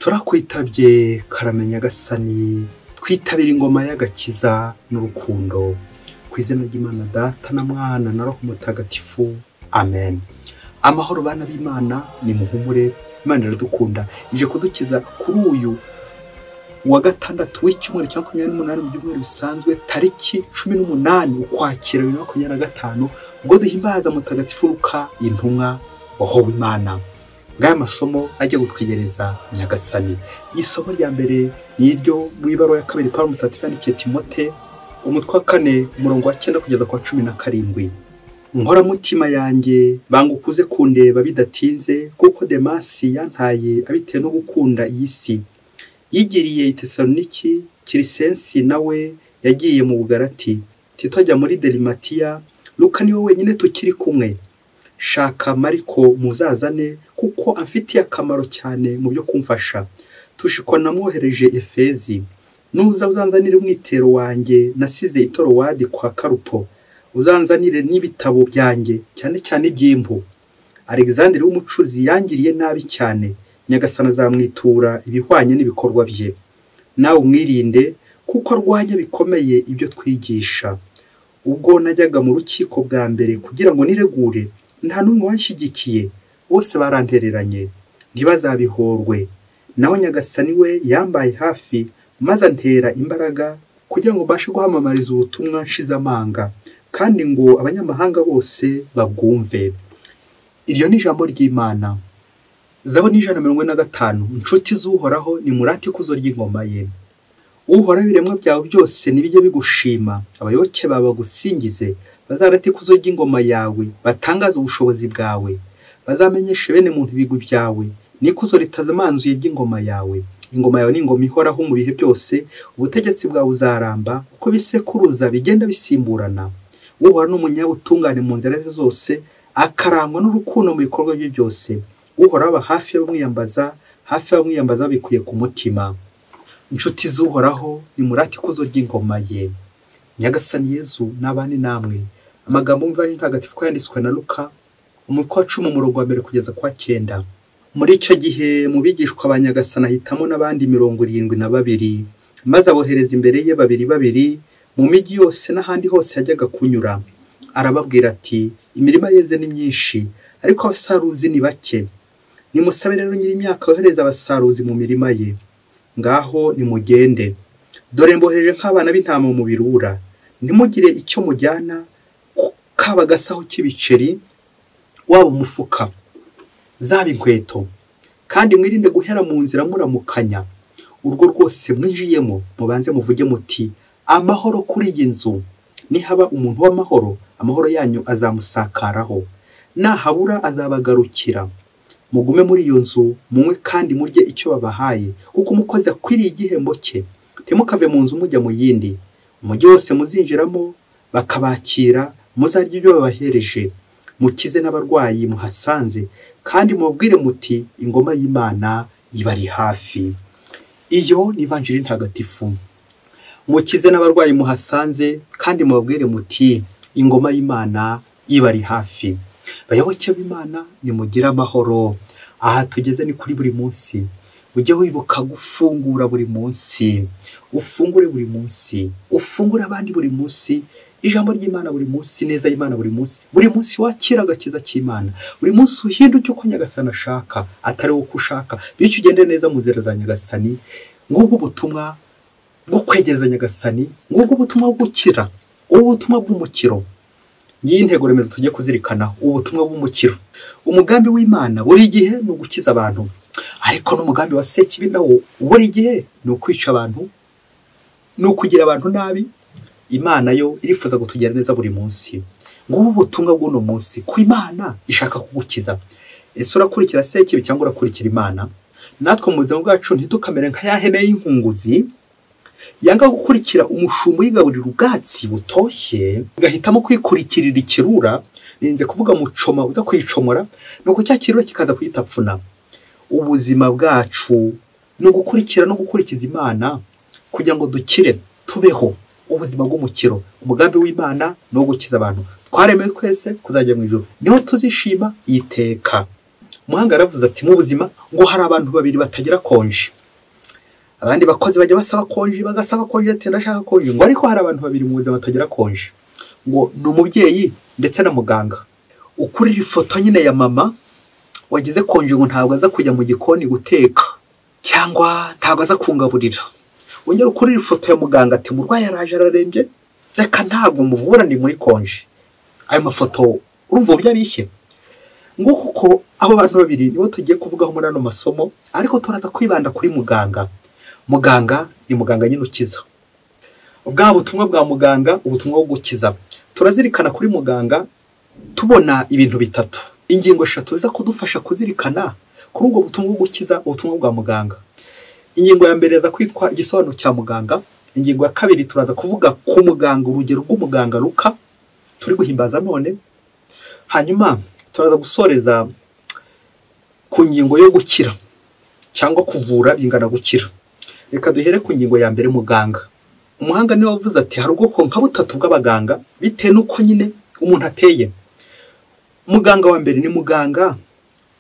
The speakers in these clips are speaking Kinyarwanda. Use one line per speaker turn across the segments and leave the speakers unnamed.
Turakwitabye karame Nyagasani, twitabira ingoma y'agakiza n'urukundo. Ku izina ry'Imana Data na Mwana na Roho Mutagatifu, amen. Amahoro bana b'Imana, ni muhumure, Imana iradukunda, ije kudukiza kuri uyu wa gatandatu w'icyumweru cya 28 mu byumweru bisanzwe, tariki 18 Ukwakira 2025, ubwo duhimbaza Mutagatifu Luka intumwa wahowe Imana. Ngaya masomo ajya gutwigereza Nyagasani. Isomo rya mbere ni iryo mu ibaruwa ya kabiri Pawulo Mutagatifu yandikiye Timote, umutwe wa 4 umurongo wa 9 kugeza kwa 17. Nkoramutima yanjye bangukuze kundeba bidatinze, kuko Demasi yantaye abitewe no gukunda iyi si. Yigiriye i Tesaloniki, Kirisensi nawe yagiye mu Bugarati, Tito ajya muri Delimatiya, Luka niwe wenyine tukiri kumwe. Shaka Mariko muzazane, kuko amfitiye akamaro cyane mu byo kumfasha. Tushiko namwohereje Efezi. Nuza uzanzanire umwitero wanjye nasize i Torowadi kwa Karupo. Uzanzanire n'ibitabo byanjye, cyane cyane iby'impu. Alexandre w'umucuzi yangiriye nabi cyane, Nyagasani azamwitura ibihwanye n'ibikorwa bye. Nawe umwirinde, kuko arwanya bikomeye ibyo twigisha. Ubwo najyaga mu rukiko bwa mbere kugira ngo niregure, nta n'umwe wanshyigikiye, bose barantereranye, ntibazabihorwe. Naho Nyagasani we yambaye hafi, maze antera imbaraga kugira ngo mbashe guhamamariza ubutumwa nshize amanga, kandi ngo abanyamahanga bose babwumve. Iryo ni ijambo ry'Imana. Zaburi 145. Inshuti z'Uhoraho nimurate ikuzo ry'ingoma ye. Uhoraho, ibiremwa byawe byose nibijye bigushima, abayoboke bawe bagusingize, bazarate ikuzo ry'ingoma yawe, batangaze ubushobozi bwawe, bazamenyeshe bene muntu ibigwi byawe, n'ikuzo ritazamanzuye ry'ingoma yawe. Ingoma yawe ni ingoma ihoraho mu bihe byose, ubutegetsi bwawe uzaramba uko bisekuruza bigenda bisimburana. Uhoraho ni umunyabutungane mu nzira ze zose, akarangwa n'urukundo mu bikorwa bye byose. Uhoraho aba hafi y'abamwiyambaza, hafi y'abamwiyambaza bikuye ku mutima. Inshuti z'Uhoraho nimurate ikuzo ry'ingoma ye. Nyagasani Yezu n'abane namwe. Amagambo mva ntagatifu ko yanditswe na Luka, umutwe wa 10 umurongo wa 1 kugeza kwa 9. Muri icyo gihe mu bigishwa ba Nyagasani ahitamo n'abandi 72, maze abohereza imbere ye babiri babiri mu migi yose n'ahandi hose yajyaga kunyura. Arababwira ati: imirima yeze ni myinshi, ariko abasaruzi ni bake. Nimusabe rero nyiri imyaka yohereza abasaruzi mu mirima ye. Ngaho nimugende, dore mbohereje nk'abana b'intama mu birura. Ntimugire icyo mujyana, kaba agasaho k'ibiceri, waba umufuka, zaba inkweto, kandi mwirinde guhera mu nzira muramukanya. Urwo rwose mwinjiyemo mubanze muvuge muti: amahoro kuri iyi nzu. Nihaba umuntu w'amahoro, amahoro yanyu azamusakaraho, nahabura azabagarukira. Mugume muri iyo nzu, munywe kandi murye icyo babahaye, kuko umukozi akwiriye igihembo cye. Ntimukave mu nzu mujya mu yindi. Umujyi wose muzinjiramo bakabakira, muzarye ibyo babahereje. Mukize n'abarwayi muhasanze, kandi mubabwire muti: ingoma y'Imana ibari hafi. Iyo ni Ivanjiri ntagatifu. Mukize n'abarwayi muhasanze, kandi mubabwire muti: ingoma y'Imana ibari hafi. Bayoboke b'Imana, nimugire amahoro. Aha tugeze ni kuri buri munsi. Ujye wibuka gufungura buri munsi, ufungure buri munsi, ufungure abandi buri munsi, ijambo ry'Imana buri munsi, neza y'Imana buri munsi. Buri munsi wakira agakiza cy'Imana, buri munsi uhinduke uko Nyagasani ashaka, atari uko ushaka, bityo ugende neza mu nzira za Nyagasani. Ngubwo ubutumwa bwo kwegereza Nyagasani, ngubwo ubutumwa bwo gukira, ubutumwa bw'umukiro. Ngiyi intego remezo tujye kuzirikana, ubutumwa bw'umukiro. Umugambi w'Imana buri gihe ni ugukiza abantu, ariko n'umugambi wa Sekibi nawo buri gihe ni ukwica abantu, ni ukugira abantu nabi. Imana yo irifuza kutugira neza buri munsi. Ngubu ubutumwa bw'uno munsi, ku Imana ishaka kugukiza. Ese urakurikira Sekibi cyangwa urakurikira Imana? Natwe mu buzima bwacu ntitukamere nka ya hene y'inkunguzi yanga gukurikira umushumba uyigaburira ubwatsi butoshye, igahitamo kwikurikirira ikirura. Ninze kuvuga mucoma uza kuyicomora, nuko cya kirura kikaza kuyitapfuna. Ubuzima bwacu ni ugukurikira no gukurikiza Imana kugira ngo dukire, tubeho ubuzima bw'umukiro. Umugambi w'Imana ni uwo gukiza abantu. Twaremewe twese kuzajya mu ijuru, niho tuzishima iteka. Umuhanga yaravuze ati mu buzima ngo hari abantu babiri batagira konji. Abandi bakozi bajya basaba konji, bagasaba konji ati ndashaka konji, ngo ariko hari abantu babiri mu buzima batagira konji, ngo ni umubyeyi ndetse na muganga. Ukurira ifoto nyine ya mama wagize konji ngo ntabwo aza kujya mu gikoni guteka cyangwa ntabwo aza kungaburira. Wongera ukurira ifoto ya muganga ati umurwayi araje ararembye, reka ntabwo muvura ndi muri konji. Ayo mafoto urumva uburyo abishye. Ngo kuko abo bantu babiri nibo tugiye kuvugaho muri ano masomo, ariko turaza kwibanda kuri muganga. Muganga ni muganga nyine ukiza. Bwa butumwa bwa muganga, ubutumwa bwo gukiza. Turazirikana kuri muganga tubona ibintu bitatu, ingingo eshatu ziza kudufasha kuzirikana kuri ubwo butumwa bwo gukiza, ubutumwa bwa muganga. Ingingo ya mbere iza kwitwa igisobanuro cya muganga. Ingingo ya kabiri turaza kuvuga ku muganga, urugero rw'umuganga Luka turi guhimbaza none. Hanyuma turaza gusoreza ku ngingo yo gukira cyangwa kuvura bingana gukira. Reka duhere ku ngingo ya mbere, muganga. Umuhanga niwe wavuze ati hari ubwoko nka butatu bw'abaganga bitewe n'uko nyine umuntu ateye. Muganga wa mbere ni muganga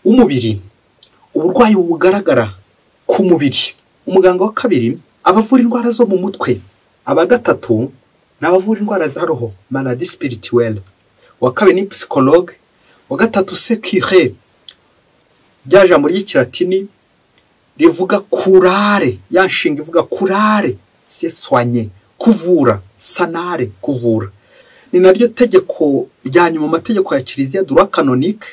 w'umubiri, uburwayi bugaragara ku mubiri. Umuganga wa kabiri abavura indwara zo mu mutwe. Aba gatatu ni abavura indwara za roho, maladie spirituelle. Wa kabiri ni psychologue. Wa gatatu secure, rya jambo ry'ikilatini rivuga curare, ya nshinga ivuga curare, c'est soigner, kuvura, sanare, kuvura. Ni naryo tegeko rya nyuma mu mategeko ya Kiliziya, droit canonique,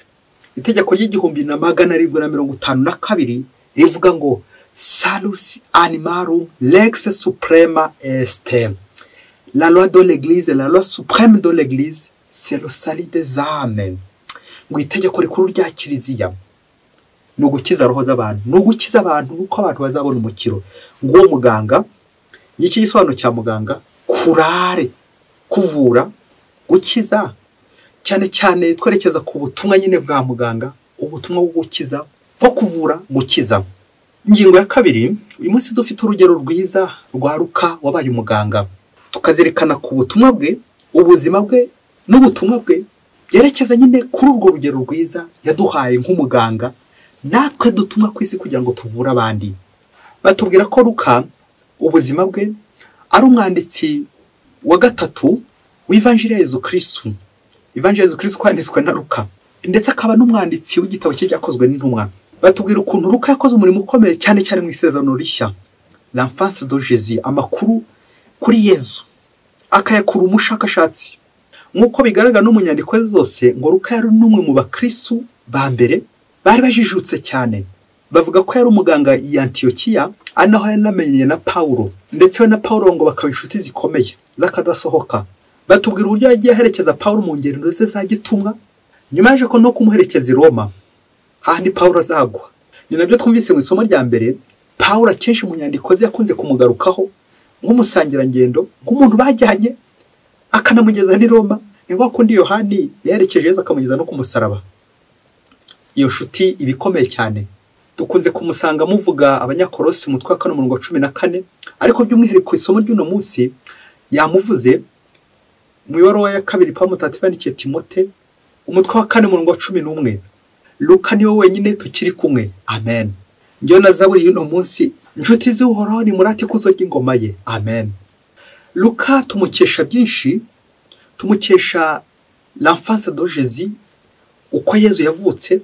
itegeko ry'1752 rivuga ngo salus animarum lex suprema est. La loi de l'église, la loi suprême de l'église, c'est le salut des âmes. Ngo itegeko rikuru rya Kiliziya ni ugukiza roho z'abantu, ni ugukiza abantu nuko abantu bazabona umukiro. Ngo uwo muganga, iki gisobanuro cya muganga, curare, kuvura, gukiza, cyane cyane twerekeza ku butumwa nyine bwa muganga, ubutumwa bwo gukiza, bwo kuvura, gukiza. Ingingo ya kabiri, uyu munsi dufite urugero rwiza rwa Luka wabaye umuganga. Tukazirikana ku butumwa bwe, ubuzima bwe n'ubutumwa bwe byerekeza nyine kuri urwo rugero rwiza yaduhaye nk'umuganga, natwe dutumwa ku isi kugira ngo tuvure abandi. Batubwira ko Luka ubuzima bwe ari umwanditsi wa gatatu w'Ivanjiri ya Yezu Kristu. Ivanjiri ya Yezu Kristu kwanditswe na Luka, ndetse akaba n'umwanditsi w'igitabo cye cyakozwe n'intumwa. Batubwira ukuntu Luka yakoze umurimo ukomeye cyane cyane mu Isezerano Rishya, l'enfance de Jésus, amakuru kuri Yezu akayakura umushakashatsi. Nk'uko bigaragara no mu nyandiko zose, ngo Luka yari n'umwe mu bakristu ba mbere bari bajijutse cyane. Bavuga ko yari umuganga i Antiyokiya, ari naho yanamenye na Paulo, ndetse we na Paulo ngo bakaba inshuti zikomeye z'akadasohoka. Batubwira uburyo yagiye aherekeza Paulo mu ngendo ze za gitumwa, nyuma yaje ko no kumuherekeza i Roma hahandi Paulo azagwa. Ni nabyo twumvise mu isomo rya mbere, Paulo akenshi mu nyandiko ze yakunze kumugarukaho nk'umusangirangendo, nk'umuntu bajyanye akanamugeza n'i Roma. Ni kwa kundi Yohani yaherekeje Yezu akamugeza no ku musaraba. Iyo nshuti iba ikomeye cyane. Dukunze kumusanga muvuga Abanyakolosi umutwe wa 4 umurongo 14, ariko by'umwihariko isomo ry'uno munsi yamuvuze mu ibaruwa ya kabiri Pawulo mutagatifu yandikiye Timote umutwe wa 4 umurongo 11. Luka niwe wenyine tukiri kumwe. Amen. Njyewe na zaburi y'uno munsi, inshuti z'Uhoraho ni murate ikuzo ry'ingoma ye. Amen. Luka tumukesha byinshi, tumukesha l'enfance de Jésus, uko Yezu yavutse,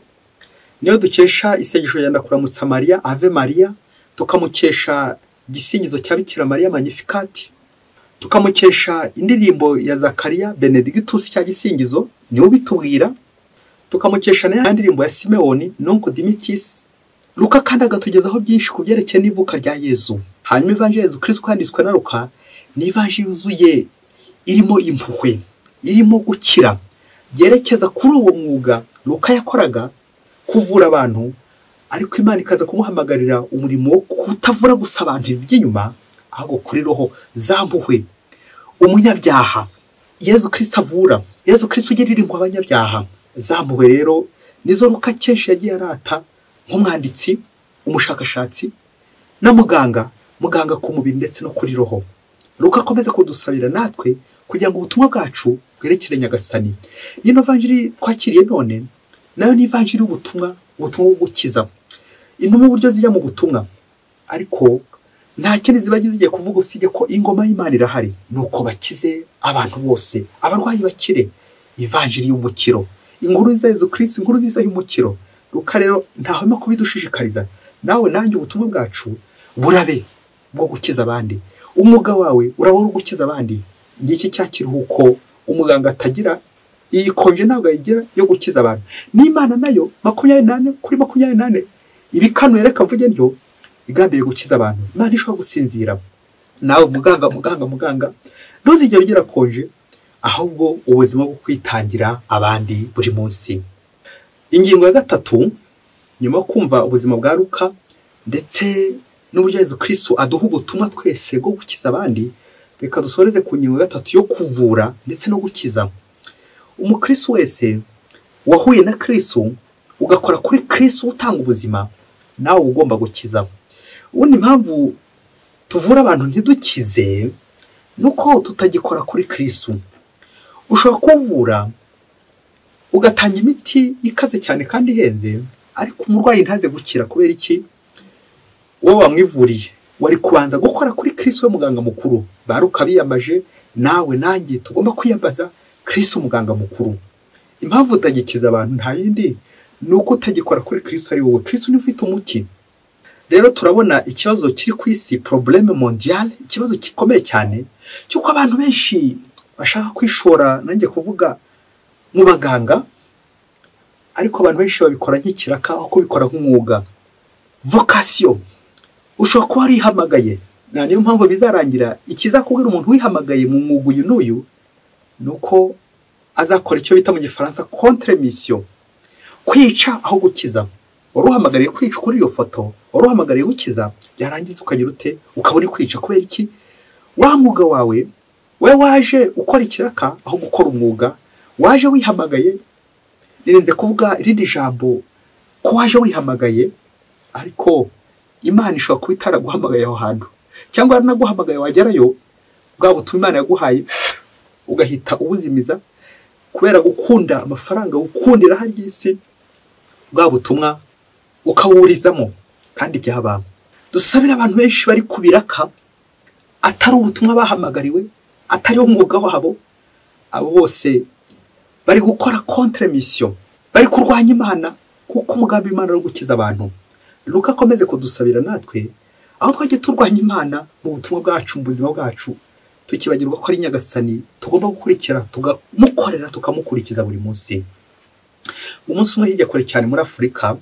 niyo dukesha isengesho rya Ndakuramutsa Mariya, Ave Maria, tukamukesha igisingizo cya Bikira Mariya Magnificat, tukamukesha indirimbo ya Zakariya Benedictus cya gisingizo, niwe bitubwira, tukamukesha na ndirimbo ya Simeoni Nunc Dimittis. Luka kandi agatugezaho byinshi ku byerekeye n'ivuka rya Yezu. Hanyuma Ivanjiri ya Yezu Kristo yanditswe na Luka ni ivanjiri yuzuye, irimo impuhwe, irimo gukira, byerekeza kuri uwo mwuga Luka yakoraga, kuvura abantu, ariko Imana ikaza kumuhamagarira umurimo wo kutavura gusa abantu iby'inyuma, ahubwo kuri roho za mpuhwe. Umunyabyaha Yezu Kristo avura, Yezu Kristo ugirira impuhwe abanyabyaha. Za mpuhwe rero nizo Luka kenshi yagiye arata nk'umwanditsi, umushakashatsi na muganga, muganga ku mubiri ndetse no kuri roho. Luka akomeza kudusabira natwe kugira ngo ubutumwa bwacu bwerekere Nyagasani. Nino vanjiri twakiriye none nayo ni ivanjiri y'ubutumwa Ubutumwa bwo gukiza. Intumwa uburyo zijya mu butumwa, ariko nta kindi ziba zigiye kuvuga usibye ko ingoma y'Imana irahari, nuko bakize abantu bose, abarwayi bakire. Ivanjiri y'umukiro, inkuru nziza ya Yezu Kristo, inkuru nziza y'umukiro. Luka rero ntahwema kubidushishikariza. Nawe nanjye ubutumwa bwacu burabe bwo gukiza abandi. Umwuga wawe uraba uri gukiza abandi. Ngiki cya kiruhuko umuganga atagira, iyi konje ntabwo ayigira yo gukiza abantu. N'Imana nayo 24 kuri 24 ibikanuye, reka mvuge ntyo, igambiriye gukiza abantu. Imana ishobora gusinzira. Nawe muganga, muganga, muganga, ntuzigere ugira konje, ahubwo ubuzima bwo kwitangira abandi buri munsi. Ingingo ya gatatu, nyuma yo kumva ubuzima bwa Luka ndetse n'uburyo Yezu Kristo aduha ubutumwa twese bwo gukiza abandi, reka dusoreze ku ngingo ya gatatu yo kuvura ndetse no gukiza. Umukristo wese wahuye na Kristo, ugakora kuri Kristo utanga ubuzima, nawe ugomba gukiza. Ubundi impamvu tuvura abantu ntidukize nuko tutagikora kuri Kristo. Ushobora kuvura ugatanga imiti ikaze cyane kandi ihenze, ariko umurwayi ntaze gukira. Kubera iki? Wowe wamwivuriye wari kubanza gukora kuri Kristo we muganga mukuru. Baruka biyambaje, nawe nanjye tugomba kwiyambaza Kristo muganga mukuru. Impamvu utagikiza abantu nta yindi, nuko utagikora kuri Kristo ari wowe. Kristo ni ufite umuti. Rero turabona ikibazo kiri ku isi, problème mondiale, ikibazo gikomeye cyane cy'uko abantu benshi bashaka kwishora, nanjye kuvuga mu baganga, ariko abantu benshi babikora nk'ikiraka aho kubikora nk'umwuga. Vocation, ushobora kuba warihamagaye, na niyo mpamvu bizarangira ikizakubwira umuntu wihamagaye mu mwuga uyu n'uyu, nuko azakora icyo bita mu Gifaransa contre mission, kwica aho gukiza. Wari uhamagariye kwica kuri iyo foto, wari uhamagariye gukiza, byarangiza ukagira ute? Ukaba uri kwica. Kubera iki? Wa mwuga wawe, we waje ukora ikiraka aho gukora umwuga, waje wihamagaye. Nirenze kuvuga irindi jambo ko waje wihamagaye, ariko Imana ishobora kuba itaraguhamagaye aho hantu, cyangwa yaranaguhamagaye wagerayo bwa butumwa Imana yaguhaye ugahita ubuzimiza kubera gukunda amafaranga, gukundira harya isi, bwa butumwa ukawurizamo. Kandi byaba dusabira abantu benshi bari kubiraka atari ubutumwa bahamagariwe, atari umwuga wabo, abo bose bari gukora contre mission, bari kurwanya Imana, kuko umugambi w'Imana ari gukiza abantu. Luka akomeze kudusabira natwe aho twagiye turwanya Imana mu butumwa bwacu, mu buzima bwacu, tukibagirwa ko ari Nyagasani tugomba gukurikira, tukamukorera, tukamukurikiza buri munsi. Umunsi umwe hirya kure cyane muri Afurika,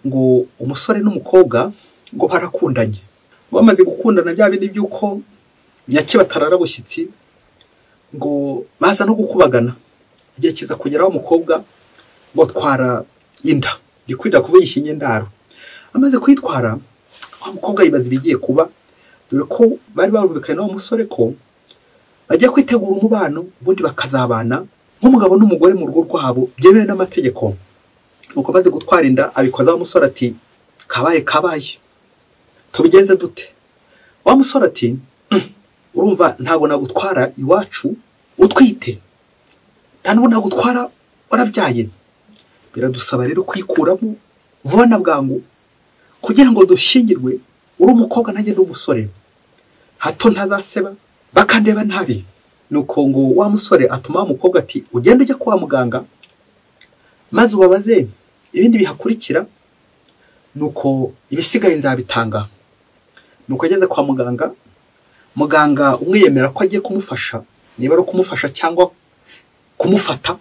ngo umusore n'umukobwa ngo barakundanye. Bamaze gukundana bya bindi by'uko nyaki batarara bushyitsi, ngo baza no gukubagana. Igihe kiza kugeraho umukobwa ngo atwara inda, ndikwinda kuvuga ikinyendaro. Amaze kwitwara, wa mukobwa yibaza ibigiye kuba, dore ko bari barumvikanye n'uwo musore ko bagiye kwitegura umubano, ubundi bakazabana nk'umugabo n'umugore mu rugo rwabo byemewe n'amategeko. Nuko amaze gutwara inda abikoza wa musore ati kabaye kabaye, tubigenze dute? Wa musore ati urumva ntabwo nagutwara iwacu utwite, nta nubwo nagutwara warabyaye, biradusaba rero kwikuramo vuba na bwangu kugira ngo dushyingirwe, uri umukobwa nanjye ndi umusore, hato ntazaseba bakandeba nabi. Nuko ngo wa musore atuma wa mukobwa ati ugende ujya kwa muganga maze ubabaze ibindi bihakurikira, nuko ibisigaye nzabitanga. Nuko ageze kwa muganga, muganga umwe yemera ko agiye kumufasha, niba ari kumufasha cyangwa kumufata,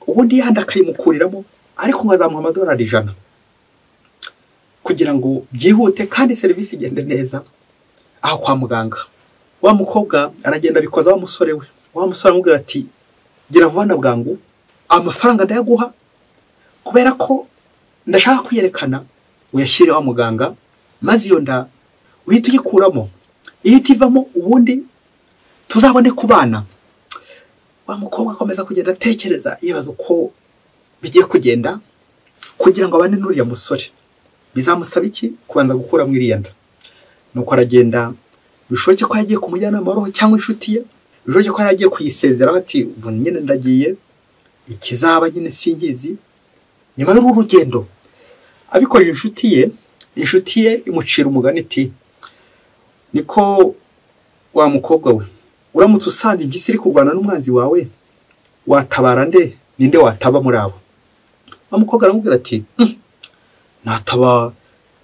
ubundi yandi akayimukuriramo, ariko ngo azamuha amadolari 100 kugira ngo byihute kandi serivisi igende neza aho kwa muganga. Wa mukobwa aragenda abikoza wa musore we. Wa musore amubwira ati gira vuba na bwangu, amafaranga ndayaguha kubera ko ndashaka kwiyerekana, uyashyire wa muganga, maze iyo nda uhite uyikuramo, ihita ivamo, ubundi tuzabone kubana. Wa mukobwa akomeza kugenda atekereza yibaza uko bigiye kugenda kugira ngo abane n'uriya musore. Bizamusaba iki? Kubanza gukuramo iriya nda. Nuko aragenda, bishoboke ko yagiye ku mujyanama wa roho cyangwa inshuti ye, bishoboke ko yaragiye kuyisezeraho ati ubu nyine ndagiye, ikizaba nyine singizi. Nyuma y'uru rugendo Abikoje inshuti ye imucira umugani iti niko wa mukobwa we, uramutse usanze impyisi iri kurwana n'umwanzi wawe watabara nde? Ninde wataba muri abo? Wa mukobwa aramubwira ati nataba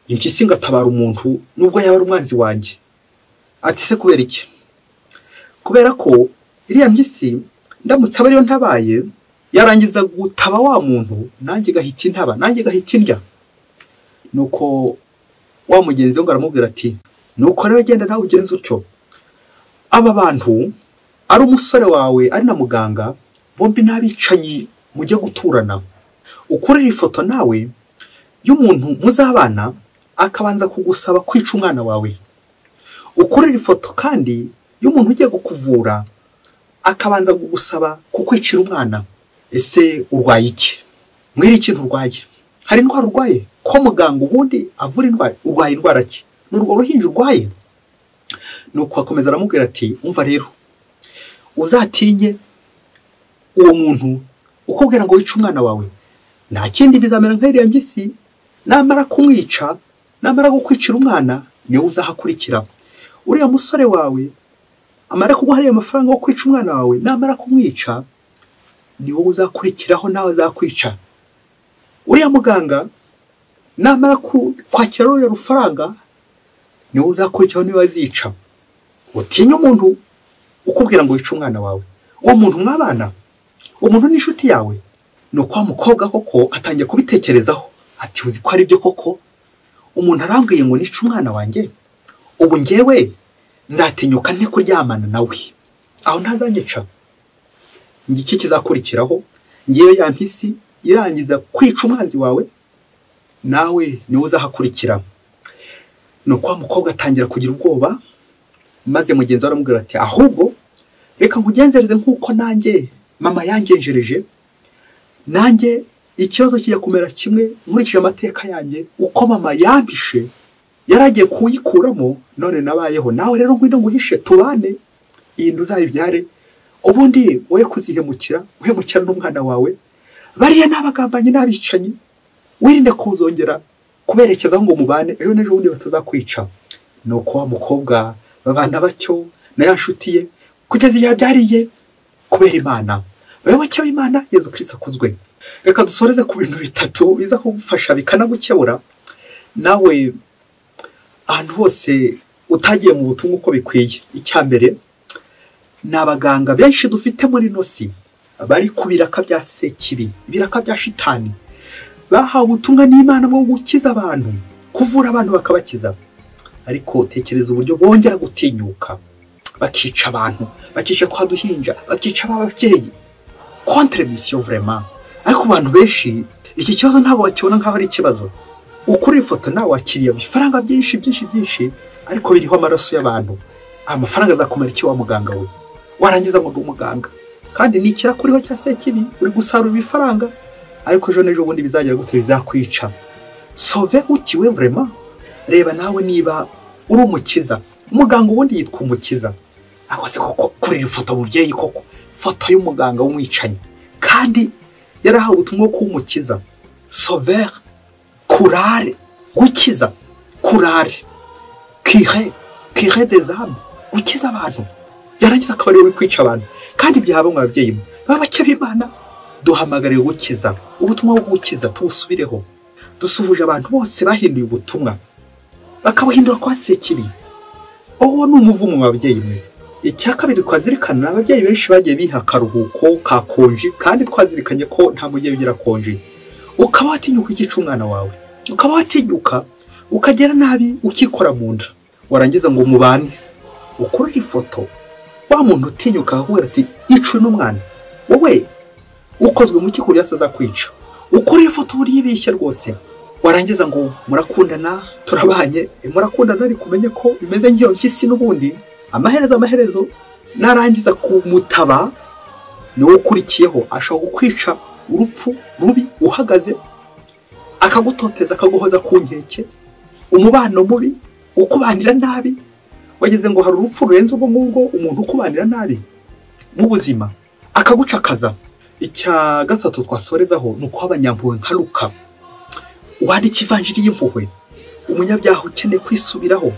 impyisi ngatabara umuntu nubwo yaba ari umwanzi wanjye. Ati se kubera iki? Kubera ko iriya mpyisi ndamutse aba ariyo ntabaye, yarangiza gutaba wa muntu nanjye gahita intaba, nanjye gahita indya. Nuko wa mugenzi we aramubwira ati nuko rero genda nawe ugenze utyo. Aba bantu ari umusore wawe ari na muganga, bombi n'abicanyi mujye guturana. Ukurira ifoto nawe y'umuntu muzabana akabanza kugusaba kwica umwana wawe. Ukurira ifoto kandi y'umuntu ugiye kukuvura akabanza kugusaba kukwicira umwana. Ese urwaye iki? Mwiri ikintu urwaye? Hari indwara urwaye? Ko muganga ubundi avura indwara, urwaye indwara ki? Ni urwo ruhinja urwaye? Nuko akomeza aramubwira ati umva rero, uzatinye uwo muntu ukubwira ngo wice umwana wawe, nta kindi bizamera nk'iriya mpyisi, namara kumwica, namara gukwicira umwana niwe uzahakurikira. Uriya musore wawe amara kuguha ariya mafaranga yo kwica umwana wawe, namara kumwica niwe uzakurikiraho, nawe azakwica. Uriya muganga namara kwakira ruriya rufaranga niwe uzakurikiraho, niwe azica. Utinye umuntu ukubwira ngo wice umwana wawe, uwo muntu mwabana, umuntu ni inshuti yawe. Nuko wa mukobwa koko atangiye kubitekerezaho ati uzi ko ari byo koko, umuntu arambwiye ngo nice umwana wanjye, ubu ngewe nzatinyuka nte kuryamana nawe, aho ntazanyica. Ngiki kizakurikiraho, ngewe ya mpyisi irangiza kwica umwanzi wawe, nawe niwe uzahakurikira. Nuko wa mukobwa atangira kugira ubwoba, maze mugenzi we aramubwira ati ahubwo reka nkugenzereze nk'uko nanjye mama yangenjereje, nanjye ikibazo kijya kumera kimwe nkurikije amateka yanjye, uko mama yampishe yaragiye kuyikuramo none nabayeho, nawe rero ngwino nguhishe tubane, iyi nda uzayibyare, ubundi woye kuzihemukira, uhemukira n'umwana wawe. Bariya n'abagambanyi n'abicanyi, wirinde kuzongera kuberekezaho ngo mubane, ejo n'ejo bundi batazakwica. Nuko wa mukobwa babana batyo na ya nshuti ye kugeza igihe abyariye kubera Imana. Bayoboke b'Imana, Yezu Kristo akuzwe. Reka dusoreze ku bintu bitatu biza kugufasha bikanagukebura nawe ahantu hose utagiye mu butumwa uko bikwiye. Icya mbere ni abaganga benshi dufite muri ino si bari ku biraka bya sekibi, ibiraka bya shitani, bahawe ubutumwa n'Imana bwo gukiza abantu, kuvura abantu bakabakiza. Ariko tekereza uburyo bongera gutinyuka bakica abantu, bakica twa duhinja, bakica ababyeyi, contre mission vraiment. Ariko abantu benshi iki kibazo ntabwo bakibona nkaho ari ikibazo. Ukuri ifoto nawe wakiriye amafaranga byinshi byinshi byinshi, ariko biriho amaraso y'abantu. Amafaranga azakumara iki wa muganga we? Warangiza ngo ndi umuganga, kandi ni ikirakuriho cya sekibi, uri gusarura ibifaranga, ariko ejo n'ejo bundi bizagera gute, bizakwica. Sauve utiwe vraiment. Reba nawe niba uri umukiza. Umuganga ubundi yitwa umukiza. Akoze koko kuri ifoto mubyeyi koko, foto y'umuganga w'umwicanyi, kandi yarahawe ubutumwa bwo kumukiza. Sauveur, curare, gukiza, curare, cure, cure des âmes, gukiza abantu. Yarangiza akaba ariwe kwica abantu. Kandi byaba mu babyeyi baba b'Imana, duhamagariye gukiza. Ubutumwa bwo gukiza tubusubireho. Dusuhuje abantu bose bahinduye ubutumwa bakabuhindura kwa sekibi. Uwo ni umuvumo mu babyeyi mwe. Icya kabiri twazirikana, ababyeyi benshi bagiye biha akaruhuko ka konji, kandi twazirikanye ko nta mubyeyi ugira konji. Ukaba watinyuka igica umwana wawe, ukaba watinyuka ukagera nabi ukikora mu nda, warangiza ngo mubane. Ukurira ifoto wa muntu utinyuka akakubwira ati icwe n'umwana wowe ukozwe mu kikuri azakwica. Ukurira ifoto uribeshya rwose, warangiza ngo murakundana turabanye, murakundana ariko umenye ko bimeze nk'iyo mpyisi n'ubundi amaherezo narangiza kumutaba niwe ukurikiyeho, ashobora kukwica urupfu rubi uhagaze, akagutoteza, akaguhoza ku nkeke, umubano mubi, ukubanira nabi. Wageze ngo hari urupfu rurenze ubwo ngubwo, umuntu ukubanira nabi mu buzima akagucakaza. Icya gatatu twasorezaho ni uko abanyampuhwe nka Luka. Wandike ivanjiri y'impuhwe, umunyabyaha ukeneye kwisubiraho,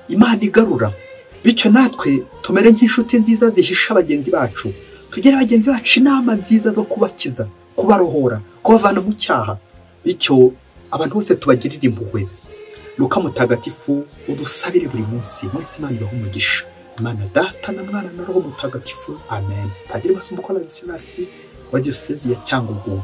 Imana igarura. Bityo natwe tumere nk'inshuti nziza zihisha bagenzi bacu, tugire bagenzi bacu inama nziza zo kubakiza, kubarohora, kubavana mu cyaha. Bityo abantu bose tubagirire impuhwe. Luka mutagatifu udusabire buri munsi. Mwese Imana ibahe umugisha. Imana Data na Mwana na Roho Mutagatifu. Amen. Padiri Masumbuko Ladislas wa Diyosezi ya Cyangugu.